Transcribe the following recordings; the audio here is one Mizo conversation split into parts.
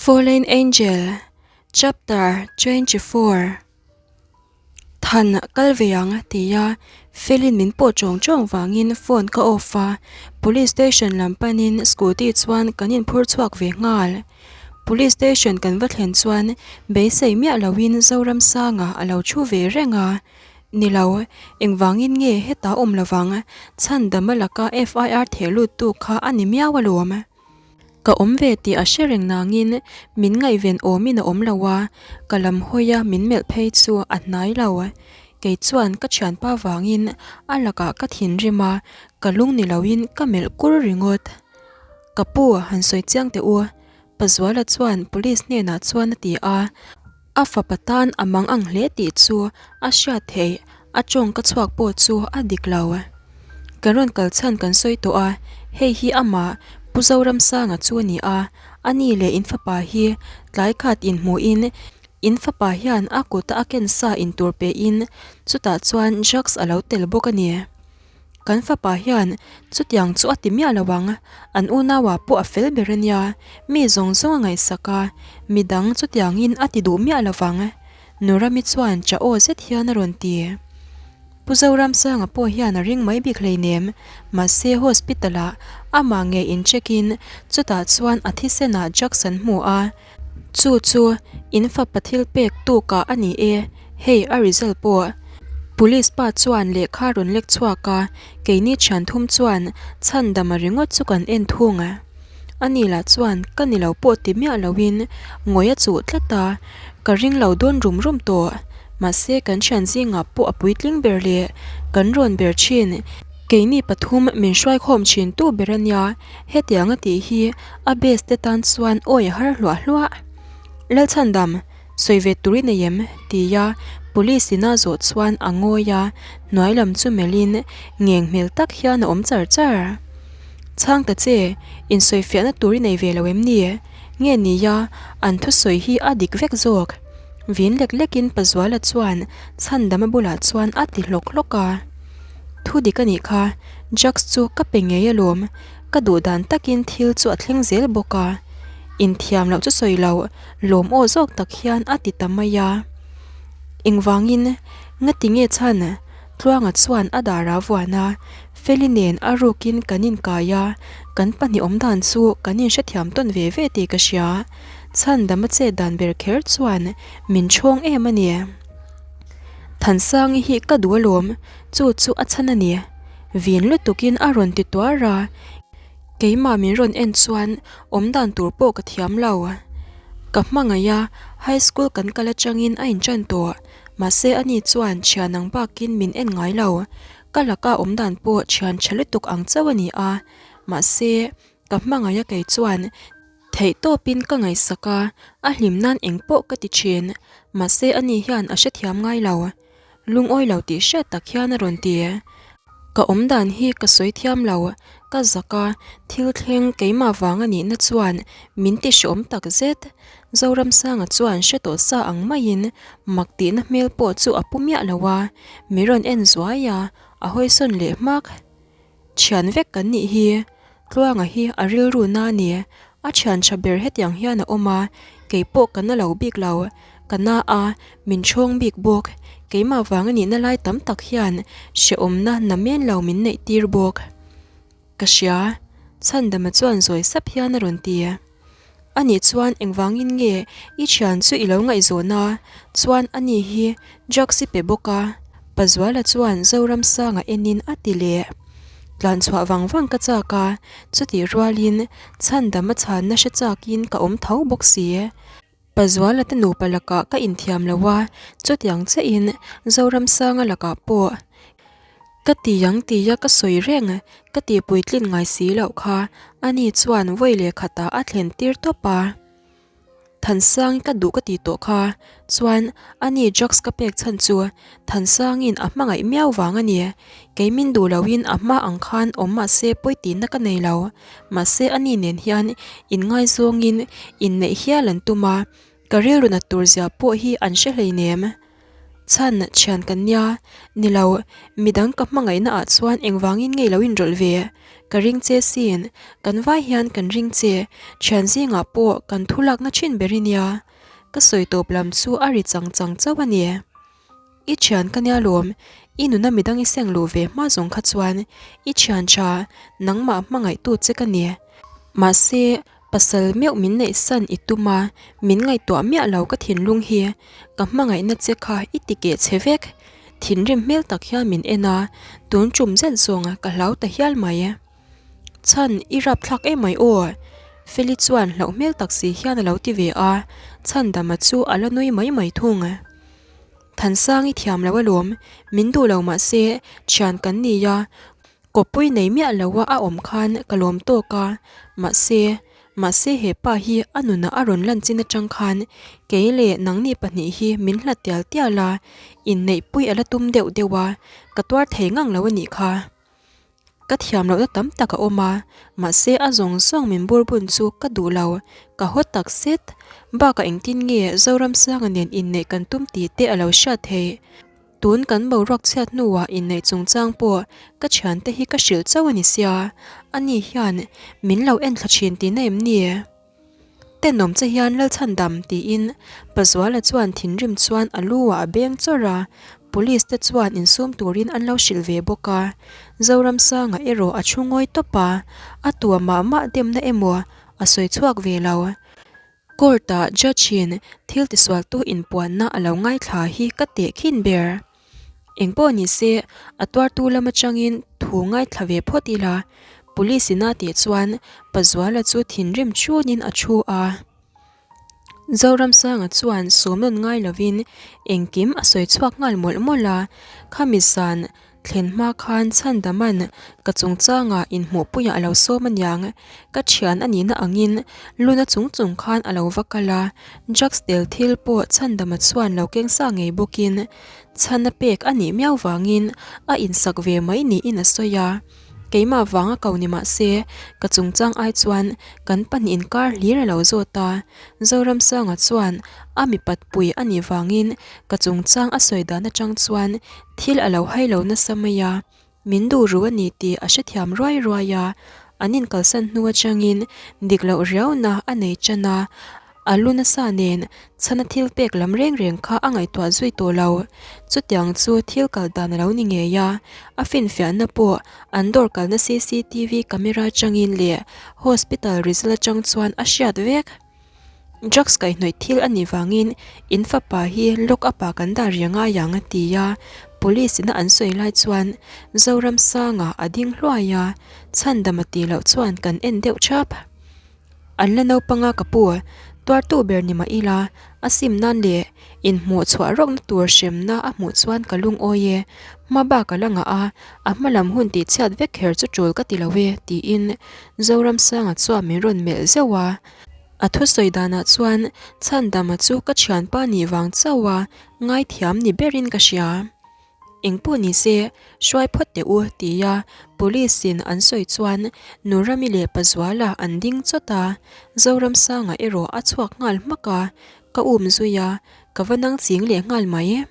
Fallen Angel Chapter 24 Than kal ve ang tia Felin min pawh chawng chawng vangin phone ka off a, Police station lam panin scooty chuan kan inphur chhuak ve nghal. Police station kan va thlen chuan beisei miah loin Zoramsanga a lo thu ve reng a, Ni lo, engvangin nge hetah awm lovang, Chhandama laka FIR theh luttu kha a ni miau alawm. Ka awm ve tih a hre reng nangin min ngaihven awmin a awm lo a, ka lam hawi a min melh phei chu a hnai lo. Kei chuan ka thianpa vangin a lakah ka thinrim a, ka lung ni loin ka melh kur ringawt. Ka pu han sawi chiang teh u, Pazuala chuan police hnenah chuan a ti a, a fapa tan a mang ang hle tih chu a hriat theih, a tawng ka chhuak pawh chu a dik lo. Kan rawn kal chhan kan sawi tawh a, hei hi amah Pu Zoramsanga chu a ni a, a ni leh in fapa hi tlai khat inhmuhin in fapa hian a kuta a ken sa intur pehin chutah chuan drugs a lo tel bawk a ni. Kan fapa hian chutiang chu a ti miah lo ang, an unauah pawh a fel ber a nia, mi zawng zawng a ngaihsak a, midang chutiangin a ti duh miah lo vang, Nurami chuan cha aw zet hian a rawn ti. Pu Zoramsanga pawh hian a ring mai bik hleinem, mahse hospital-ah amah ngei in check in chutah chuan a thisenah drugs an hmu a, Chu chu in fapa thil pek tukah a ni e, hei a result pawh. Police pa chuan lehkha rawn lek chhuak a, keini thian thum chuan chhandama ringawt chu kan en thung a. Ani lah chuan ka ni lo pawh ti miah loin ngawih a chuh tlat a, ka ring lo dawn rum rum tawh. Mahse kan thian zingah pawh a puitling ber leh kan rawn ber thin. Keini pathum min hruaikhawm thin tu ber a nia, Hetiang a tih hi a base te tan chuan awi a har hluah hluah. Lalchhandam, sawi ve tur i nei em? tia police in a zawh chuan a ngawi a, hnuai lam chu melhin ngeng hmel tak hian a awm char char. Chhang ta che, insawifiahna tur i nei ve lo em ni? Nge nia, an thusawi hi a dik vek zawk. Vin lek lekin Pazuala chuan Chhandama bulah chuan a ti hlawk hlawk a. Thu dik a nih kha, drugs chu ka pe ngei alawm, ka duh dan takin thil chu a thleng zel bawk a, inthiam loh chu sawi lo, lawm aw zawk tak hian a ti ta mai a. Engvangin, ngati nge chhan? Tluanga chuan a dar a vuan a, Feli nen a rukin kan inkai a, kan pahnih awm dan chu kan inhrethiam tawn ve ve tih ka hria. Chhan dam a chet dan ber kher chuan min chhawng em a ni. Thansangi hi ka duh alawm, chu chu a chhan a ni. Vin lutukin a rawn ti tuar a, keimah min rawn en chuan awm dan tur pawh ka thiam lo. Ka hmangaih a, high school kan kal atangin a inṭan tawh, mahse ani chuan thian ang bakin min en ngai lo. Ka laka awm dan pawh thian tha lutuk ang chauh a ni a, mahse ka hmangaih a kei chuan Theihtawpin ka ngaihsak a, a hlim nan eng pawh ka ti thin. Mahse ani hian a hrethiam ngai lo. Lungawi lo tih hriat tak hian a rawn ti. Ka awm dan hi ka sawi thiam lo, ka zak a, thil thleng keimah vang a nihna chuan min ti hreawm tak zet. Zoramsanga chuan hre tawh sa ang maiin mak tihna hmel pawh chu a pu miah lo a, mi rawn en zuai a, a hawisawn leh hmak. Thian vek kan nih hi. Tluanga hi a rilru na a ni. A thian tha ber hetiang hian a awm a, kei pawh ka na lo bik lo. Ka na a, min chhawng bik bawk. Keimah vang a nihna lai tam tak hian hrehawmna na men lo min neih tir bawk. Ka hria. Chhandama chuan zawi sap hian a rawn ti. Anih chuan engvangin nge i thian chu i lo ngaihzawn a, chuan ani hi drugs i pe bawk a, Pazuala chuan Zoramsanga enin a ti leh. Tlan chhuah vang vang ka chak a, chutih rualin chhandam a chhanna hre chakin ka awm tho bawk si. Pazuala te nupa lakah ka inthiam lo a, chutiang chiahin Zoramsanga lakah pawh Ka ti ang tia ka sawi reng, ka ti puitlin ngai si loh kha, ani chuan vawi leh khatah a thlen tir tawp a. Thansang ka duh ka ti tawh kha, chuan ani drugs ka pek chhan chu Thansangin a hmangaih miau vang a ni. Kei min duh loin a hma ang khan awm mahse pawi tihna ka nei lo, mahse ani nen hian inngaizawngin inneih hial an tum a, ka rilru nat tur zia pawh hi an hre hleinem. Chhan thian kan nia, ni lo, midang ka hmangaihna ah chuan engvangin ngei lo inrawlh ve? Ka ring che sin, kan vai hian kan ring che, thian zingah pawh kan thu lakna thin ber i nia. Ka sawi tawp lam chu a ri chang chang chauh a ni. I thian ka nia lawm, i nuna midang i seng luh ve hma zawng kha chuan i thian tha nangmah hmangaihtu che ka ni. Mahse, pasal meuh min neih san i tum a, min ngaihtuah miah lo ka thinlung hi, ka hmangaihna che kha i ti keh che vek. Thinrim hmel tak hian min en a, tun tum zet zawng ka hlau ta hial mai. Chhan, i rapthlak em mai aw! Feli chuan hlauh hmel tak si hian a lo ti ve a, Chhandama chu a la nui mai mai thung. Thansang i thiam lo alawm, min duh lo mah se thian kan ni a, kawppui nei miah lo a a awm khan ka lawm tawk a, mahse, mahse he pa hi a nunah a rawn lan chin atang khan kei leh nangni pahnih hi min hlat tial tial a, inneihpui a la tum deuh deuh a, ka tuar thei ngang lo a nih kha. Ka thiam lohna tam tak a awm a, mahse a zawng zawng min burbun chu ka duh lo, ka haw tak zet. Bakah engtin nge Zoramsanga nen inneih kan tum tih te a lo hriat theih. Tun kan boruak chhiat hnuah inneih chungchang pawh ka thiante hi ka hrilh chauh a ni sia, ani hian min lo enthla thin tihna em ni? Tenawm che hian Lalchhandam tiin Pazuala chuan thinrim chuan a lu ah a beng chawrh a, Police te chuan insum turin an lo hrilh ve bawk a. Zoramsanga erawh a thu ngawi tawp a, a tua mah mah demna emaw a sawi chhuak ve lo. Court ah Judge in thil tisualtu inpuanna a lo ngaithla hi ka tehkhin ber. Engpawh ni se, a tuartu lam atangin thu ngaithla ve phawt ila, Police in a tih chuan Pazuala chu thinrim thunin a thu a. Zoramsanga chuan sawm nawn ngai lovin engkim a sawi chhuak nghal mawlh mawlh a, khami zan thlen hma khan Chhandama'n ka chungchangah inhmuhpuiah a lo sawm aniang, ka thian a nihna angin luna chung chung khan a lo va kal a, drugs tel thil pawh Chhandama chuan lo keng sa ngei bawkin Chhan a pek a nih miau vangin a insak ve mai niin a sawi a, keimah vanga ko ni mah se ka chungchang ai chuan kan pahnih inkar hlir a lo zawt a, Zoramsanga chuan a mipat pui a nih vangin ka chungchang a sawi dan atang chuan thil a lo hai lo nasa mai a. Min duh ru a ni tih a hrethiam ruai ruai a, an inkalsan hnu atangin dik loh riauna a nei tan a, a lu nasa nen chhana thil pek lam reng reng kha a ngaihtuah zui tawh lo. Chutiang chu thil kal dan a lo ni ngei a, a finfiahna pawh an dawr kalna cctv camera atangin leh hospital result atang chuan a hriat vek. Drugs kaihhnawih thil a nih vangin in fapa hi lock up ah kan dah rih angai ang a ti a, police ina an sawi lai chuan Zoramsanga a ding hluai a, chhandam a tih loh chuan kan en deuh thap. An la naupang a ka pu, tuartu ber ni mah ila a sim nan leh inhmuh chhuah rawkna tur hremna a hmuh chuan ka lungawi e, hma bak a la ngah a, a hma lam hun tihchhiat vek kher chu tul ka ti lo e tiin Zoramsanga chuan min rawn melh zeuh a. A thusawi danah chuan Chhandama chu ka thianpa nih vang chauh a ngaithiam ni berin ka hria. Engpawh ni se, hruai phawt teh u tia Police in an sawi chuan Nurami leh Pazuala an ding chawt a, Zoramsanga erawh a chhuak nghal hmak a, ka um zui a, ka va nang ching leh nghal mai.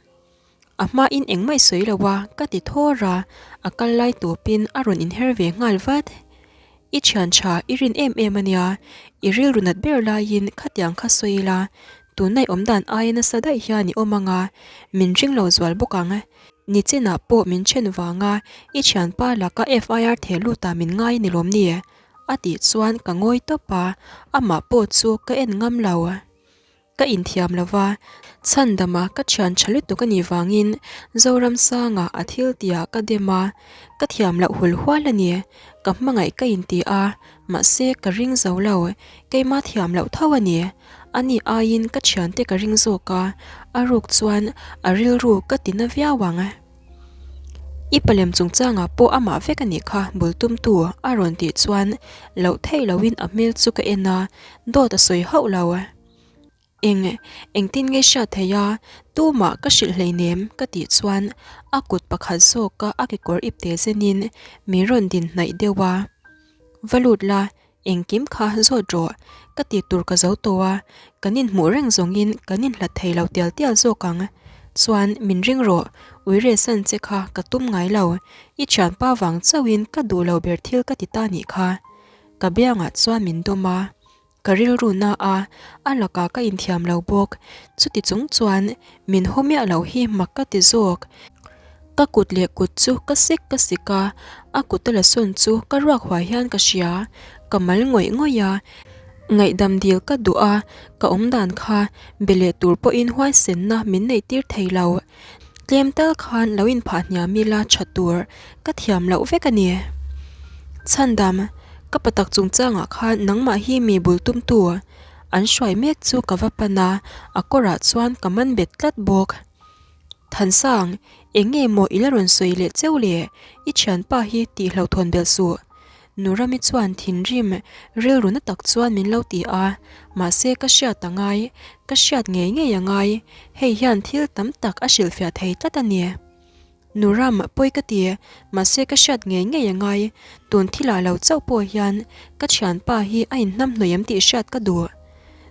A hmain engmah i sawi lo a, ka ti thawr a, a kal lai tawpin a rawn inher ve nghal vat. I thian tha i rin em em a nia, i rilru nat ber laiin khatiang kha sawi ila, tunai awmdan aia nasa daih hian i awm ang a, min ring lo zual bawk ang. Nichinah pawh min then vanga i thianpa laka FIR theh lutah min ngai a ni lawm ni? A tih chuan ka ngawi tawp a, amah pawh chu ka en ngam lo. Ka inthiam lo va, chhandama ka thian tha lutuk a nih vangin Zoramsanga a thil tihah ka dem a, ka thiam loh hul hual a ni. Ka hmangaih ka inti a, mahse ka ring zo lo, keima thiam loh tho a ni. Ani aiin ka thiante ka ring zawk a, a ruk chuan a rilru ka ti na viau ang. I palem chungchangah pawh amah vek a nih kha bul tumtu a rawn tih chuan loh theih lohin a hmel chu ka en a, dawt a sawi hauh lo. Eng, engtin nge hriat theih a, tumah ka hrilh hleinem ka tih chuan a kut pakhat zawka a kekawr ipte zenin min rawn din hnaih deuh a. Va lut la, engkim kha zawt rawh, ka tih tur ka zo tawh a, kan inhmuh reng zawngin kan inhlat thei lo tial tial zawk ang. Chuan min ring rawh, uire san che kha ka tum ngai lo, i thianpa vang chauhin ka duh lo ber thil ka ti ta nih kha. Ka biangah chuan min dawm a, ka rilru na a, a lakah ka inthiam lo bawk. Chuti chung chuan min haw miah loh hi mak ka ti zawk. Ka kut leh kut chu ka sik ka sik a, a kut a la sawn chu ka ruak huai hian ka hria. Ka mal ngawih ngawih a, ngaihdam dil ka duh a, ka awmdan kha be leh tur pawhin huaisenna min neih tir thei lo. Tlem tal khan lo inphah hniam ila tha tur ka thiam loh vek a ni. Chhandam, ka patak chungchangah khan nangmah hi mi bul tumtu an hruai mek chu ka va pan a, a kawrah chuan ka man bet tlat bawk. Thansang, eng nge maw i la rawn sawi leh cheu le? I thianpa hi tih hlauhthawn belh suh. Nurami chuan thinrim rilru na tak chuan min lo ti a, mahse ka hriat a ngai, ka hriat ngei ngei a ngai, hei hian thil tam tak a hrilhfiah thei tlat a ni. Nuram, pawi ka ti, mahse ka hriat ngei ngei a ngai, tun thilah lo chauh pawh hian ka thianpa hi a inhnamhnawih em tih hriat ka duh.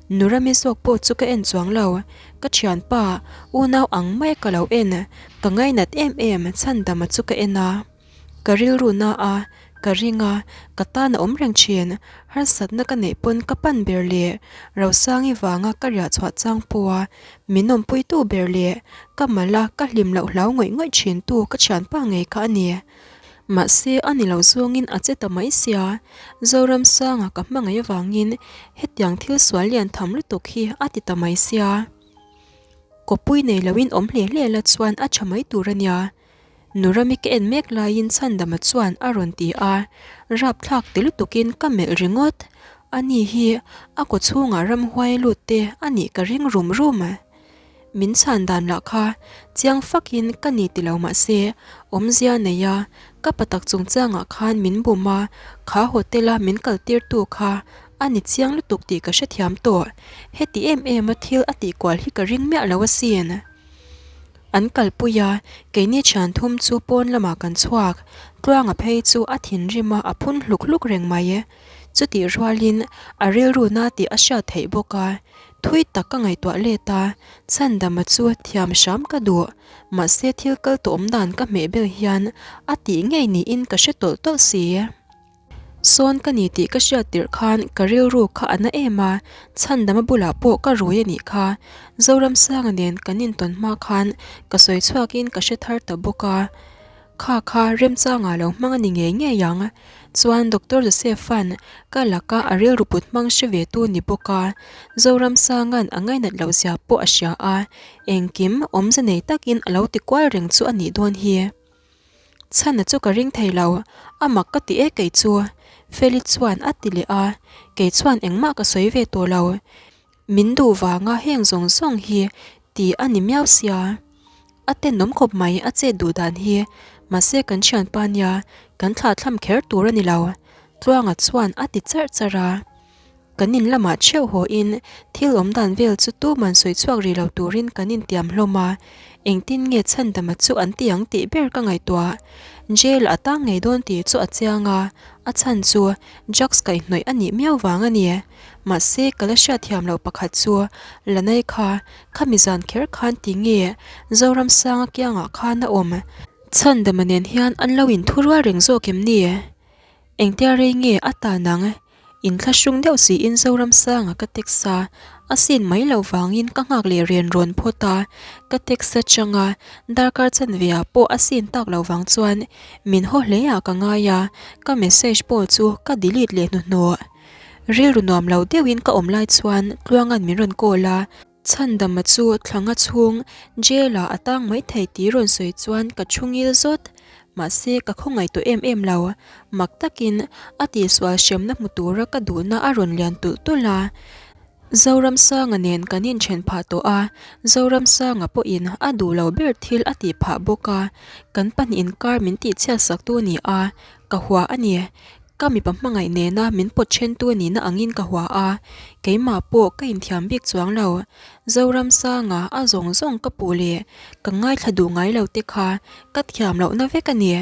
Nurami zawk pawh chu ka en chuang lo, ka thianpa, unau ang maia ka lo en, ka ngainat em em Chhandama chu ka en a. Ka rilru na a, ka ring a, ka tan a awm reng thin, harsatna ka neih pawn ka pan ber leh Rosangi vanga ka riah chhuah chang pawha min awmpuitu ber leh ka mal a ka hlim loh hlau ngawih ngawih thin tu ka thianpa ngei kha a ni. Mahse a ni lo zawngin a che ta mai sia, Zoramsanga ka hmangaih avangin hetiang thil sual lian tham lutuk hi a ti ta mai sia. Kawpui nei loin awm hle hle la chuan a tha mai tur a nia. Nurami ka en mek laiin Chhandama chuan a rawn ti a, rapthlak ti lutukin ka melh ringawt. Ani hi a kaw chhungah ramhuai lut te a nih ka ring rum rum. Min chhan dan lah kha chiang fakin ka ni ti lo mah se, awmzia nei a, ka patak chungchangah khan min bum a, kha hotel-a min kaltirtu kha a ni chiang lutuk tih ka hrethiam tawh. Heti em em a thil a tihkual hi ka ring miah lo asin. An kalpui a, keini thian thum chu pawn lamah kan chhuak. Tluanga phei chu a thinrim a, a phun hluk hluk reng mai. Chutih rualin a rilru na tih a hriat theih bawk a, thui tak ka ngaihtuah let a, Chhandama chu thiam hram ka duh. Mahse thil kal tawh awm dan ka hmeh bel hian a tih ngei niin ka hre tawlh tawlh si. Sawn ka ni tih ka hriat tirh khan ka rilru kha a na em a, Chhandama bulah pawh ka rui a nih kha. Zoramsanga nen kan intawn hma khan ka sawi chhuakin ka hre thar ta bawk a, kha kha remchangah lo hmang a ni ngei ngei ang. Chuan Doctor Joseph-a'n ka laka a rilru put hmang hre ve tu ni bawk a, Zoramsanga'n a ngainat loh zia pawh a hria a, engkim awmze nei takin a lo ti kual reng chu a nih dawn hi. Chhana chu ka ring thei lo, a mak ka ti e kei chu. Feli chuan a ti leh a, kei chuan engmah ka sawi ve tawh lo. Min duh vanga heng zawng zawng hi ti a ni miau sia. A tenawm khawp mai a chet duh dan hi, mahse kan thianpa nia kan thlah thlam kher tur a ni lo. Tluanga chuan a ti charh charh a. Kan in lamah theuh haw in thil awm dan vel chu tuman sawi chhuak rih lo turin kan intiam hlawm a, engtin nge Chhandama chu an ti ang tih ber ka ngaihtuah. Jail a tang ngei dawn tih chu a chiang a, a chhan chu drugs kaihhnawih a nih miau vang a ni. Mahse ka la hriatthiam loh pakhat chu Lanai kha khami zan kher khan ti nge Zoramsanga kiangah khan a awm. Chhandama nen hian an lo inthurual reng zawk em ni? Engtia rei nge a tan ang? Inthlahrung deuh siin Zoramsanga ka text a, a sin mai loh vangin ka nghak leh ren rawn phawt a, ka text atanga darkar chanve ah pawh a sin tak loh vang chuan min haw hle ah ka ngai a, ka message pawh chu ka delete leh hnuhnawh. Rilru nuam lo deuhin ka awm lai chuan Tluanga'n min rawn call a, Chhandama chu thlanga chhung jail ah a tang mai thei tih rawn sawi chuan ka thu ngil zawt. Mahse ka khawngaih tawh em em lo. Mak takin a tihsual hremna hmu tura ka duhna a rawn lian tulh tulh a. Zoramsanga nen kan inthen phah tawh a, Zoramsanga pawhin a duh lo ber thil a tih phah bawk a. Kan pahnih inkar min tihchhiat saktu ni a, ka hua a ni. Ka mipa hmangaih nena min pawt thentu nihna angin ka hua a, keimah pawh ka inthiam bik chuang lo. Zoramsanga a zawng zawng ka puh leh ka ngaithla duh ngai lo te kha ka thiam lohna vek a ni.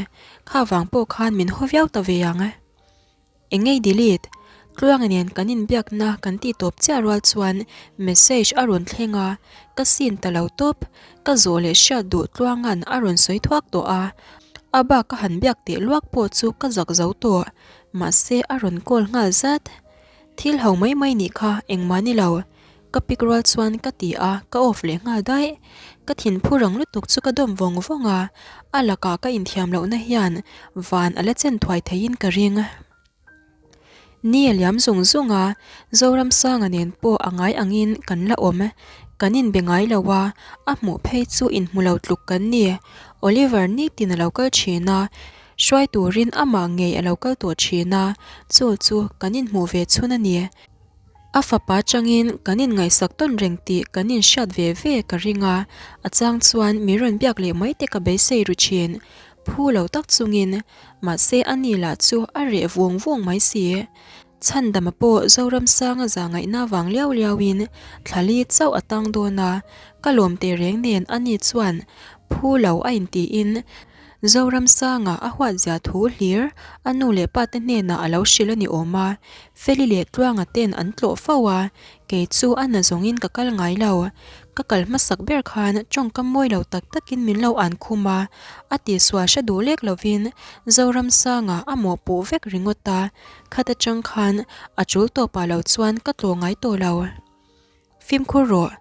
Kha vang pawh khan min haw viau ta ve ang. Engei delete? Tluanga nen kan inbiakna kan tih tawp chiah rual chuan message a rawn thleng a, ka sin ta lo tawp. Ka zawh leh hriat duh Tluanga'n a rawn sawi thuak tawh a, a bak ka han biak teh luak pawh chu ka zak zo tawh. Mahse a rawn call nghal zat. Thil ho mai mai nih kha engmah ni lo. Ka pick rual chuan ka ti a, ka off leh nghal daih. Ka thinphu rang lutuk chu ka dawm vawng vawng a, a lakah ka inthiam lohna hian van a la chen thuai theiin ka ring. Ni a liam zung zung a, Zoramsanga nen pawh a ngai angin kan la awm. Kan inbe ngai lo a, a hmuh phei chu inhmu lo tluk kan ni. Oliver nitin a lo kal thin a, hruai turin amah ngei a lo kal tawh thin a, chu chu kan inhmuh ve chhun a ni. A fapa atangin kan inngaihsak tawn reng tih kan inhriat ve ve ka ring a, a chang chuan min rawn biak leh mai te ka beisei ru thin. Phu lo tak chungin, mahse a ni lah chu a reh vung vung mai si. Chhandama pawh Zoramsanga za ngaihna vang liau liauin thlali chauh a tang dawn a, ka lawm teh reng nen a ni chuan phu lo a intiin Zoramsanga a huatzia thu hlir a nu leh pa te hnenah a lo hrilh a ni awm a, Feli leh Tluanga ten an tlawh fo a, kei chu a na zawngin ka kal ngai lo. Ka kal hmasak ber khan tawngkam mawi lo tak takin min lo an khum a, a tihsual hre duh lek lovin Zoramsanga a mawhpuh vek ringawt a, khat atang khan a tul tawpah lo chuan ka tlawh ngai tawh lo. Fimkhur rawh.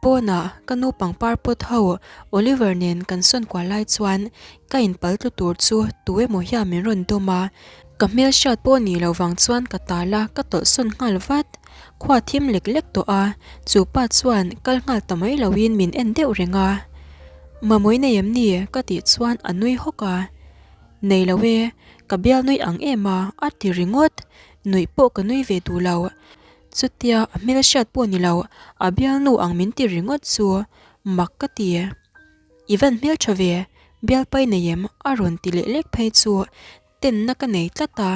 Pawnah ka nu pangpar pot ho Oliver nen kan sawn kual lai chuan ka inpal tlu tur chu tu emaw hian min rawn dawm a, ka hmel hriat pawh nih loh vang chuan ka tal a, ka tawlh sawn nghal vat. Khua thim lek lek tawh a, chu pa chuan kal nghal ta mai loin min en deuh reng a. Mamawii nei em ni? ka tih chuan a nui hawk a. Nei lo e, ka bial nui ang em a, a ti ringawt. Nuih pawh ka nui ve duh lo. Chutia a hmel hriat pawh ni lo, a bialnu ang min ti ringawt chu mak ka ti. I van hmel tha ve, bialpai nei em? a rawn ti leh lek phei chu tenna ka nei tlat a,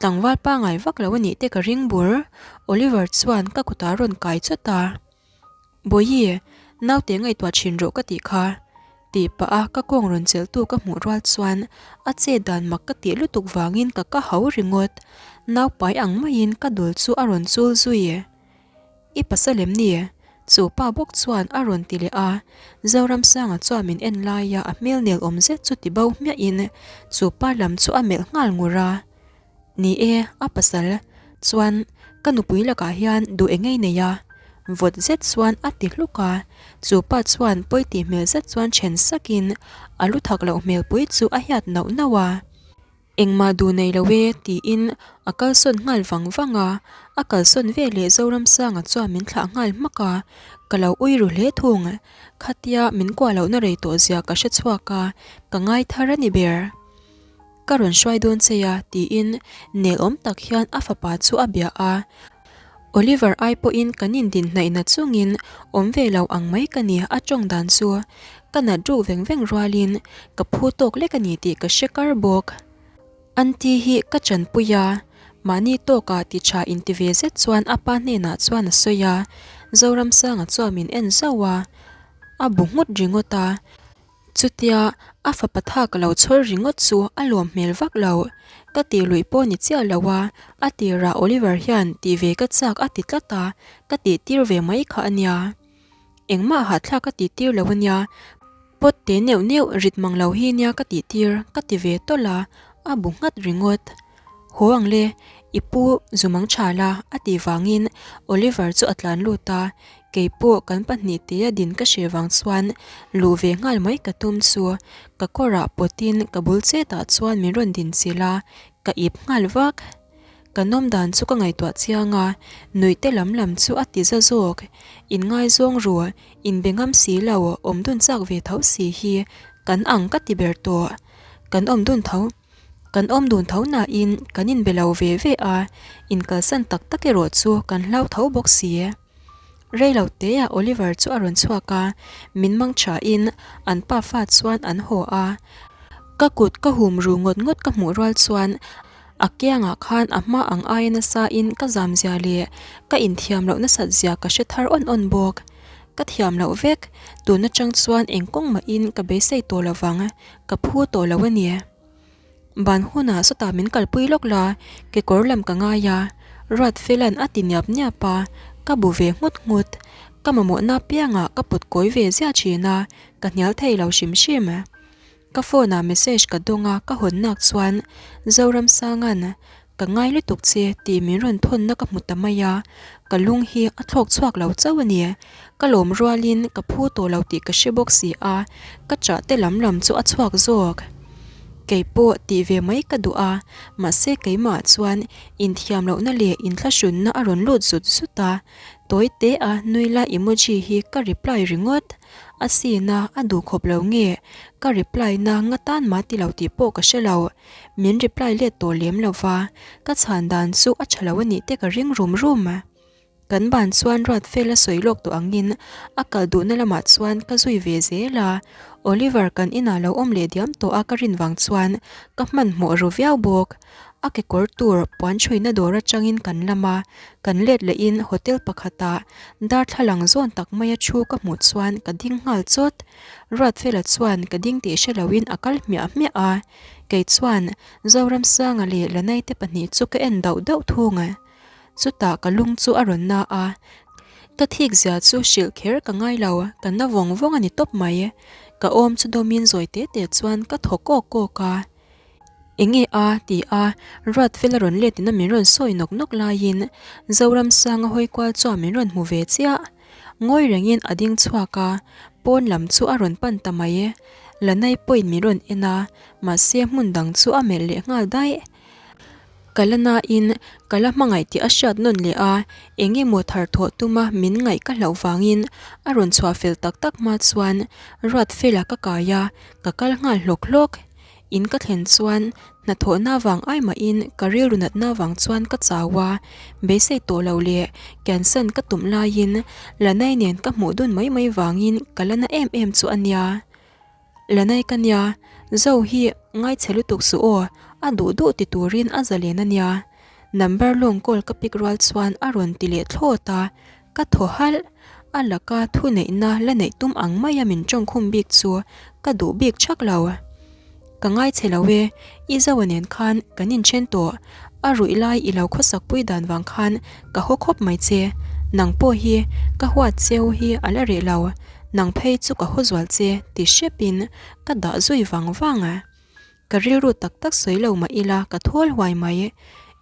tlangval pangai vak lo a nih te ka ring bur. Oliver chuan ka kutah a rawn kai chawt a. Bawihi, naute ngaihtuah thin rawh ka tih kha. Tih pah a ka kawng rawn chelhtu ka hmuh rual chuan a chet dan mak ka tih lutuk vangin ka ka hau ringawt. Naupai ang maiin ka dul chu a rawn chul zui. I pasal em ni? Chu pa bawk chuan a rawn ti leh a. Zoramsanga chuan min en laia a hmel nel awm zet chu ti bo hmiahin chu pa lam chu a melh nghal ngur a. Ni e, a pasal chuan ka nupui lakah hian duh eng ei nei a, vawt zet chuan a ti hluk a, chu pa chuan pawi tih hmel zet chuan then sakin a lu thak loh hmel pui chu a hiat nauh nauh a. Engmah duh nei lo e tiin a kalsawn nghal vang vang a, a kalsawn veleh Zoramsanga chuan min thlah nghal hmak a, ka lo ui ru hle thung. Khatia min kuah lohna rei tawh zia ka hre chhuak a, ka ngai thar a ni ber. Ka rawn hruai dawn che a, tiin nel awm tak hian a fapa chu a bia a. Oliver ai pawhin kan indin hnaihna chungin awm ve lo ang mai ka ni a tawng dan chu. Ka nat ruk veng veng rualin ka phu tawk lek a ni tih ka hre kar bawk. Aunty hi ka chanpui a, mahni tawkah ti tha inti ve zet chuan a pa hnenah chuan a sawi a. Zoramsanga chuan min en zauh a, a bu nghut ringawt a. Chutia a fapa tha ka lo chhawr ringawt chu a lawm hmel vak lo. Ka tih luih pawh ni chiah lo a, a tirah Oliver hian tih ve ka chak a ti tlat a, ka tih tir ve mai kha a nia. Engmah hahthlak ka tih tir lo a nia, pawt te neuh neuh rit mang lo hi nia ka tih tir ka ti ve tawlh a, a bu nghat ringawt. Haw ang le, i pu zumang tha la a tih vangin Oliver chu a tlan lut a, Kei pawh kan pahnihte a din ka hre vang chuan luh ve nghal mai ka tum chu ka kawrah pawtin ka bul chetah chuan min rawn din chilh a, ka ip nghal vak. Ka nawm dan chu ka ngaihtuah chiang a, nuihte lam lam chu a ti za zawk. Inngaizawng ru, inbe ngam si lo, awm dun chak ve tho si hi kan ang ka ti ber tawh. Kan awm dun tho. Kan awm dun tho nain kan inbe lo ve ve a, inkalsan tak tak erawh chu kan hlau tho bawk si. Rei lo teah Oliver chu a rawn chhuak a, min mang thain an pa fa chuan an haw a. Ka kut ka hum ru ngawt ngawt ka hmuh rual chuan a kiangah khan a hma ang aia nasa in ka zam zia leh ka inthiam loh nasat zia ka hre thar awn awn bawk. Ka thiam loh vek, tun atang chuan eng kawng mahin ka beisei tawh lo vang, ka phu tawh lo a ni. Ban hunah sawtah min kalpui lawk la, kekawr lam ka ngai a. Ruatfela'n a ti niap niap a, ka bu ve nghut nghut. Ka mamawhna apiangah ka put kawi ve ziah thin a, ka hnial thei lo hrim hrim. Ka phone ah message ka dawng a, ka hawn nak chuan Zoramsanga'n Ka ngai lutuk che tih min rawn thawnna ka hmu ta mai a, ka lung hi a thlawk chhuak lo chauh a ni. Ka lawm rualin ka phu tawh lo tih ka hre bawk si a, ka chah te lam lam chu a chhuak zawk. Kei pawh tih ve mai ka duh a, mahse keimah chuan inthiam lohna leh inthlahrunna a rawn lut zut zut a, tawi te a nui lai emoji hi ka reply ringawt. A sina a duh khawp lo nge ka reply na nga tan mah ti lo tih pawh ka hre lo. Min reply let tawh lem lo va, ka chhan dan chu a tha lo a nih te ka ring rum rum. Kan ban chuan ruat fel a sawi lawk tawh angin a kal duhna lamah chuan ka zui ve zel a, Oliver kan inah lo awm leh diam tawh a ka rin vang chuan ka hmanhmawh ru viau bawk. A kekawr tur puan chhuina dawr atangin kan lam a, kan let lehin hotel pakhatah darthlalang zawn tak maia thu ka hmuh chuan ka ding nghal chawt. Ruatfela chuan ka ding tih hre loin a kal hmiah hmiah a, kei chuan Zoramsanga leh Lanaite pahnih chu ka en dauh dauh thung. Chutah ka lung chu a rawn na a, ka thik zia chu hrilh kher ka ngai lo, ka na vawng vawng a ni tawp mai. Ka awm chu dawmin zawi te te chuan ka thaw kawk kawk a. Enge a? ti a, Ruatfela rawn let ina min rawn sawi nawk nawk laiin Zoramsanga hawi kual chuan min rawn hmu ve chiah. Ngawi rengin a ding chhuak a, pawn lam chu a rawn pan ta mai. Lanai pawhin min rawn en a, mahse hmun dang chu a melh leh nghal daih. Ka la nain ka la hmangaih tih a hriat nawn leh a, eng emaw thar thawh tuma min ngaih ka hlauh vangin a rawn chhuah fel tak tak hma chuan Ruatfela ka kai a, ka kal nghal hlawk hlawk. In ka thlen chuan hnathawhna vang ai mahin ka rilru natna vang chuan ka chau a, beisei tawh lo leh cancel ka tum laiin Lanai nen ka hmuh dun mai mai vangin ka la na em em chu a nia. Lanai ka nia, Zo hi ngaichhe lutuk suh aw, a duh duh ti turin a zalen a nia. Number lawng call ka pick rual chuan a rawn ti leh thlawt a, ka thaw halh. A laka thuneihna la neih tum ang maia min tawngkhum bik chu ka duh bik thak lo. Ka ngaichhe lo e, i Zoa nen khan kan inthen tawh, a ruih lai i lo khawsak pui dan vang khan ka haw khawp mai che, nang pawh hi ka huat cheu hi a la reh lo, nang phei chu ka haw zual che ti hrepin ka dah zui vang vang a. Ka rilru tak tak sawi lo mah ila ka thawl huai mai.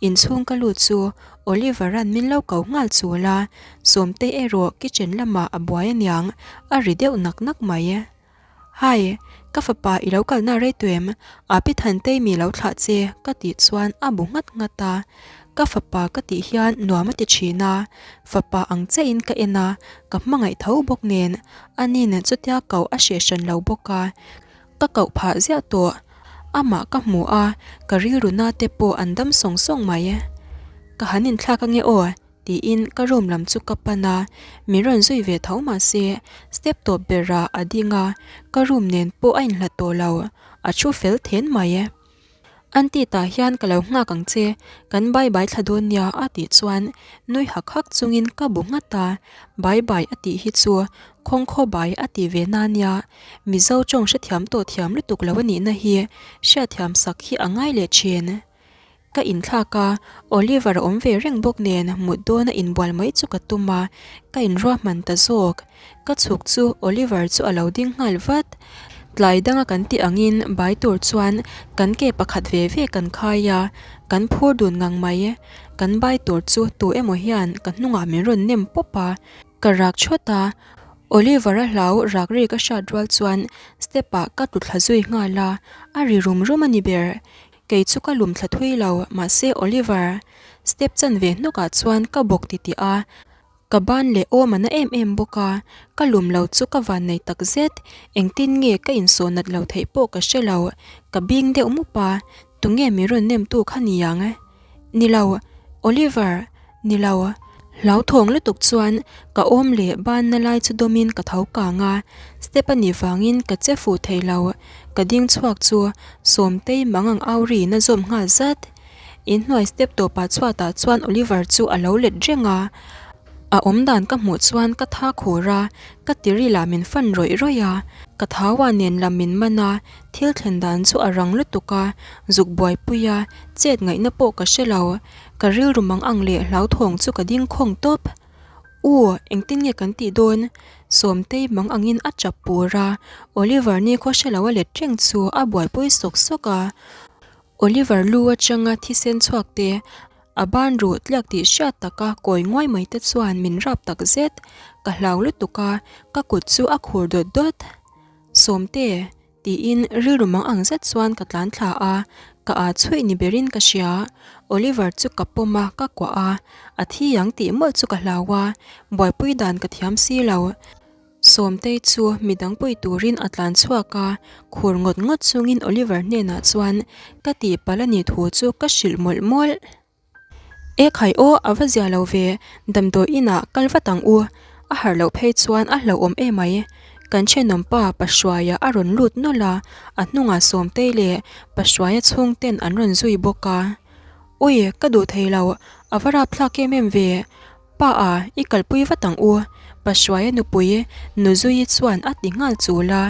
Inchhung ka lut chu Oliver-a'n min lo ko nghal chul a, Sawmtei erawh kitchen lamah a buai aniang a ri deuh nak nak mai. Hi, ka fapa i lo kalna rei tuem, Api Thantei mi lo thlah che ka tih chuan a bu nghat nghat a. Ka fapa ka tih hian nuam a ti thin a, fapa ang chiahin ka en a, ka hmangaih tho bawk nen, anin chutia koh a hreh hran lo bawk a, ka koh phah ziah tawh. Amah ka hmu a, ka rilru na te pawh an dam sawng sawng mai. Ka han inthlak ange aw. Tiin ka room lam chu ka pan a, min rawn zui ve tho mahse step tawp berah a ding a, ka room nen pawh a inhlat tawh lo, a thu fel then mai. Aunty tah hian ka lo nghak ang che, kan bye bye thla dawn nia a tih chuan nui hak hak chungin ka bu nghat a, bye bye a tih hi chu khawngkhaw bai a ti ve na nia, Mizo tawng hrethiam tawh thiam lutuk lo a nihna hi hriatthiam sak hi a ngai leh thin. Ka inthlak a, Oliver a awm ve reng bawk nen mut dawna inbual mai chu ka tum a, ka inruahman ta zawk. Ka chhuk chu Oliver chu a lo ding nghal vat. Tlai danga kan tih angin bai tur chuan kan ke pakhat ve ve kan khai a, kan phur dun ngang mai. Kan bai tur chu tu emaw hian ka hnungah min rawn nem pawp a, ka rak chawt a. Oliver a hlau rak ri ka hriat rual chuan step ah ka tlu thla zui nghal a, a ri rum rum a ni ber. Kei chu ka lum thla thui lo, mahse Oliver step chan ve hnawkah chuan ka bawk titih a, ka ban leh awm a na em em bawk a, ka lum lo chu ka van nei tak zet, engtin nge ka insawn nat lo theih pawh ka hre lo, ka bing deuh mup a, tunge min rawn nem tu kha niang? Ni lo, Oliver, ni lo. Hlauthawng lutuk chuan ka awm leh banna lai chu dawmin ka tho kang a, step a nih vangin ka che fuh thei lo. Ka ding chhuak chu Sawmtei mang ang au riin a zawm nghal zat. Inhnuai step tawpah chhuatah chuan Oliver chu a lo let reng a, a awmdan ka hmuh chuan ka tha khur a, ka tiril ah min fan rawih rawih a, ka thau ah nen lam min man a, Thil thlen dan chu a rang lutuk a, zuk buaipui a, chet ngaihna pawh ka hre lo. Ka rilru mang ang leh hlauthawng chu ka ding khawng tawp. U, engtin nge kan tih dawn? Sawmtei mang angin a chap pur a, Oliver ni khaw hre lo a let reng chu a buaipui sawk sawk a. Oliver lu atanga thisen chhuak te, a ban ruh tliak tih hriat taka kawi nguai mai te chuan min rap tak zet. Ka hlau lutuk a, ka kut chu a khur dawt dawt. Sawmte, Tiin rilru mang ang zet chuan ka tlan thla a, ka aa chhuih ni berin ka hria. Oliver chu ka pawm a, ka kuah a, a thi ang tih mawlh chu ka hlau a, buaipui dan ka thiam si lo. Sawmtei chu midang pui turin a tlan chhuak a, khur ngawt ngawt chungin Oliver hnenah chuan ka tihpalh a nih thu chu ka hrilh mawlh mawlh. E khai aw, a va zia lo ve, damdawi inah kal vat ang u, a harh loh phei chuan a hlauhawm emai. Kan thenawm pa Pahruaia a rawn lut nawlh a, a hnungah Sawmtei leh Pahruaia chhungten an rawn zui bawk a. Ui, ka duh thei lo, a va rapthlak em em ve, Pa a, i kalpui vat ang u, Pahruaia nupui Nuzuii chuan a ti nghal chul a,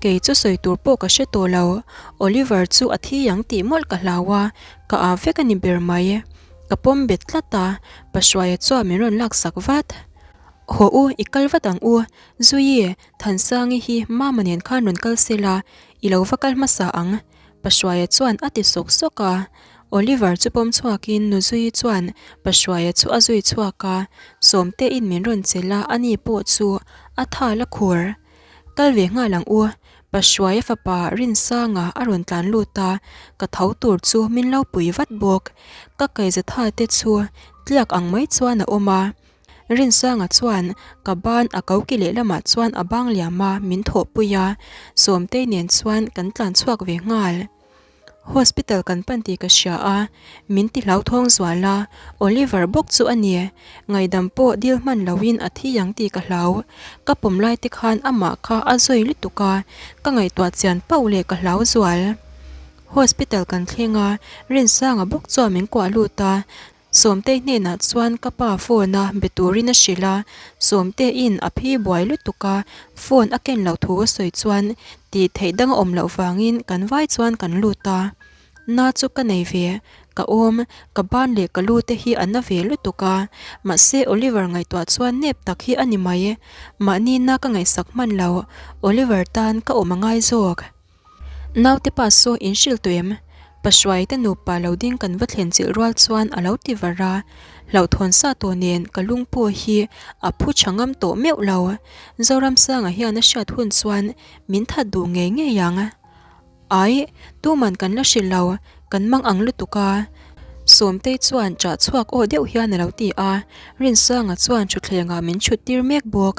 kei chu sawi tur pawh ka hre tawh lo, Oliver chu a thi ang tih mawlh ka hlau a, ka â vek a ni ber mai. Ka pawm bet tlat a, Pahruaia chuan min rawn laksak vat. Haw u, i kal vat ang u, Zuii, Thansangi hi Mama nen khan rawn kal sela, i lo va kal hmasa ang, Pahruaia chuan a ti sawk sawk a. Oliver chu pawm chhuakin Nuzuii chuan Pahruaia chu a zui chhuak a, Sawmtein min rawn chelh a, ani pawh chu a thal a khur. Kal ve nghal ang u, Pahruaia fapa Rinsanga a rawn tlan lut a, ka tho tur chu min lo pui vat bawk. Ka kaizatha te chu tliak ang mai chuan a awm a. Rinsanga chuan ka ban a ko ki lehlamah chuan a bang liam a, min thawhpui a, Sawmtei nen chuan kan tlan chhuak ve nghal. Hospital kan pan tih ka hria a, min ti hlauthawng zual a, Oliver bawk chu a ni. Ngaidam pawh dil hman loin a thi ang tih ka hlau. Ka pawm lai te khan amah kha a zawi lutuk a, ka ngaihtuah chian pauh leh ka hlau zual. Hospital kan thleng a, Rinsanga bawk chuan min kuah lut a, Sawmtei hnenah chuan ka pa phone a be turin a hrilh a, Sawmteiin a phi buai lutuk a, phone a ken loh thu a sawi chuan tih theih dang a awm loh vangin kan vai chuan kan lut a. Na chu ka nei ve, ka awm, ka ban leh ka lu te hi a na ve lutuk a, mahse Oliver ngaihtuah chuan nep tak hi a ni mai. Mahni na ka ngaihsak hman lo, Oliver tan ka awm a ngai zawk. Naute pa saw in hrilh tawh em? Pahruai te nupa lo ding kan va thlen chilh rual chuan a lo ti var a, hlauhthawn sa tawh nen ka lung pawh hi a phu tha ngam tawh meuh lo. Zoramsanga hian a hriat hun chuan min that duh ngei ngei ang. Ai, tuman kan la hrilh lo, kan mang ang lutuk a. Sawmtei chuan ṭah chhuak aw deuh hian a lo ti a, Rinsanga chuan thutthlengah min chhut tir mek bawk.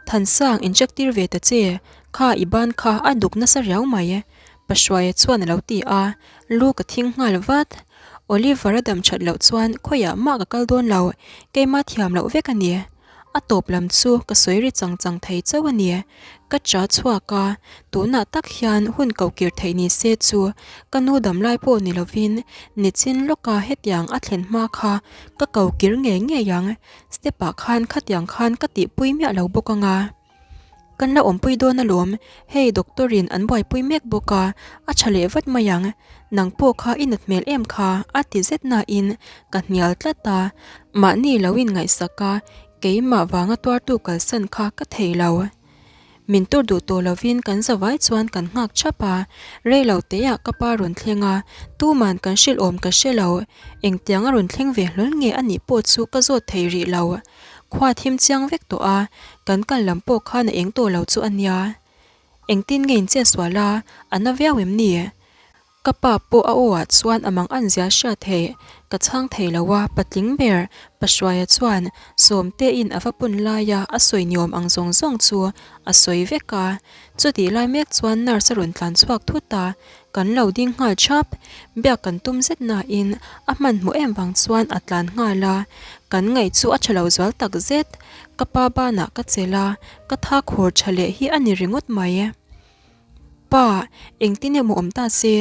Thansang incheck tir ve ta che, kha i ban kha a duk nasa riau mai, Pahruaia chuan a lo ti a, lu ka thing nghal vat. Oliver a dam that loh chuan khawiah mah ka kal dawn lo, keima thiam loh vek a ni. A tawp lam chu ka sawi ri chang chang thei chauh a ni. Ka cha chhuak a, tunah tak hian hun koh kir theih ni se chu ka nu dam lai pawh ni lovin nichin lawka hetiang a thlen hma kha ka ko kir ngei ngei ang. Step ah khan khatiang khan ka tihpui miah lo bawk anga. Kan la awmpui dawn alawm, hei doctor in an buaipui mek bawk a, a tha leh vat mai ang, nang pawh kha i nat hmel em kha a ti zet nain ka hnial tlat a, mahni lo in ngaihsak a, keimah vanga tuartu kalsan kha ka thei lo. Min tur duh tawh lovin kan zavai chuan kan nghak thap a, rei lo teah ka pa rawn thleng a, tuman kan hrilh awm ka hre lo, engtiang a rawn thleng ve hlawl nge a nih pawh chu ka zawt thei rih lo. Khua thim chiang vek tawh a, kan kal lam pawh khan a eng tawh lo chu a nia. Engtin nge in che sual a, a na viau em ni? Ka pa pawh a aw ah chuan a mang an zia hriat theih ka chhang thei lo a, patling ber Pahruaia chuan Sawmtein a va pun laia a sawi niawm ang zawng zawng chu a sawi vek a. Chutih lai mek chuan nurse a rawn tlan chhuak thut a, kan lo ding nghal thap. Biak kan tum zet nain a hmanhmawh em vang chuan a tlan nghal a, kan ngaih chu a tha lo zual tak zet. Ka pa banah ka chelh a, ka tha khur tha leh hi a ni ringawt mai. Pa, engtin emaw awm ta se?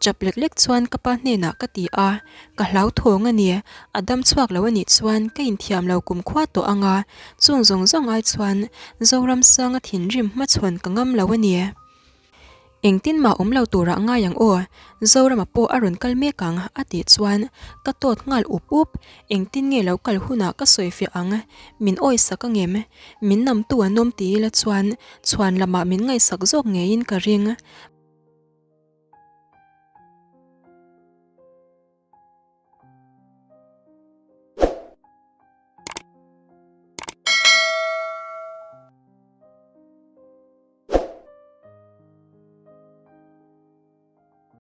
Chap lek lek chuan ka pa hnenah ka ti a, ka hlauthawng a ni, a dam chhuak lo a nih chuan ka inthiam lo kumkhua tawh ang a, chung zawng zawng ai chuan Zoramsanga thinrim hmachhawn ka ngam lo a ni. Engtin mah awm lo turah ngai ang aw, Zorama pawh a rawn kal mek ang a tih chuan ka tawt nghal up up, engtin nge lo kal hunah ka sawifiah ang, min awisak angem? Min namtu an awm ti ila chuan chhuan lamah min ngaihsak zawk ngeiin ka ring.